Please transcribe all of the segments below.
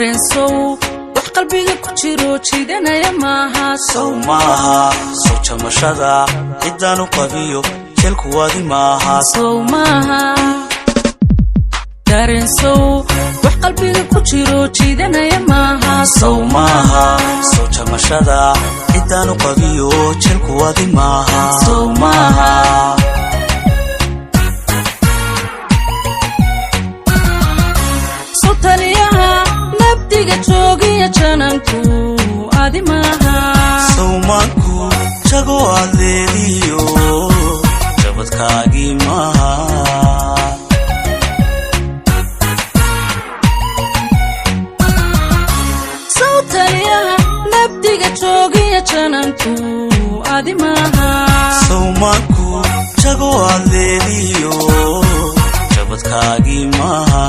Dareensow wax qalbiga ku jiro jiidanaya maaha. Sow maaha soo jamashada ciddaan u qabiyo jeelkuwaadi maaha. Sow maaha dareensow wax qalbiga ku jiro jiidanaya maaha. Sow maaha soo jamashada ciddaan u qabiyo jeelkuwaadi maaha. Sow maaha. Sow taliyaha nabdiga joogiya jananku adi maaha. Sawmaanku jago aad leediyo jabadkaagii maaha. Sow taliyaha nabdiga joogiya jananku adi maaha. Sawmaanku jago aad leediyo jabadkaagii maaha.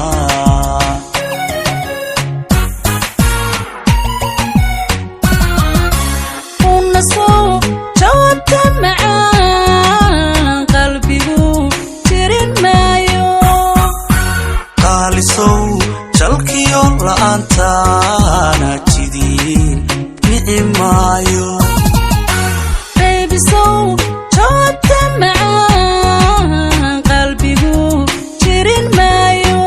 Una sow jawaabta macaan qalbigu jirin maayo. Qaalisow jalkiyo la'aantaana jidiin nici maayo. Baby, sow jawaabta macaan qalbigu jirin maayo.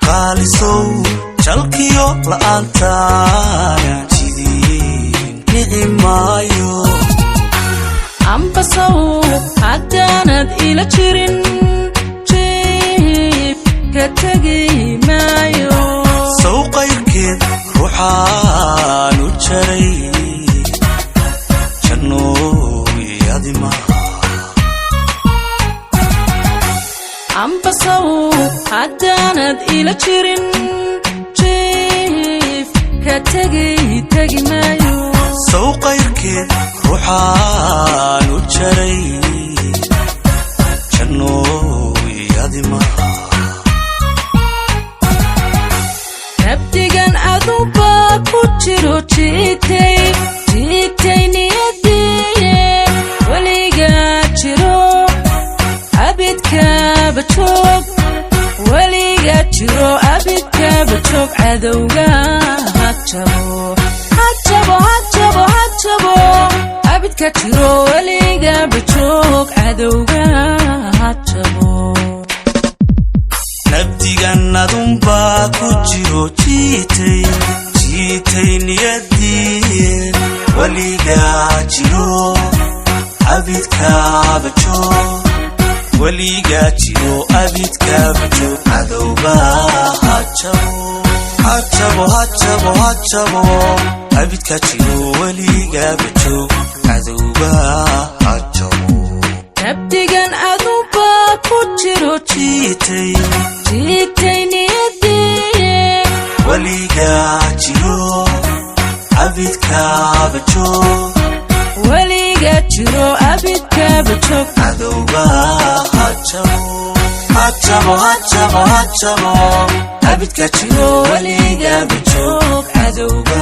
Qaalisow jalkiyo la'aantaana jidiin nici maayo. Ambasow haddaanad ila jirin jiib ka tegi maayo. Sow qayrkeed ruuxaan u jaray jannooyadi maaha. Ambasow haddaanad ila jirin jiif ka tegi tegi maayo. Sow qayrkeed ruuxaan u jaray jannooyadi maaha. Nabdigan aduba ku jiro jiitay jiitay niyadiye weligaa jiro abidkaaba joog, weligaa jiro abidkaaba joog, cadowga ha jabo, ha jabo, ha jabo, ha jabo, abidka jiro weligaaba joog, cadowga ha jabo. Nabdigan adunbaa ku jiro jiitay jiitay niyadii weligaa jiro abidkaaba joog, weligaa jiro abidkaaba joog, cadowga ha jabo, ha jabo, ha jabo, ha jabo, abidka jiro weligaaba joog, cadowga ha jabo. Nabdigan aduba ku jiro jiitay jiitay niyadiye weligaa jiro abidkaaba joog, weligaa jiro abidkaaba joog, cadowga ha jabo, ha jabo, ha jabo, ha jabo, abidka jiro weligaaba joog, cadowga.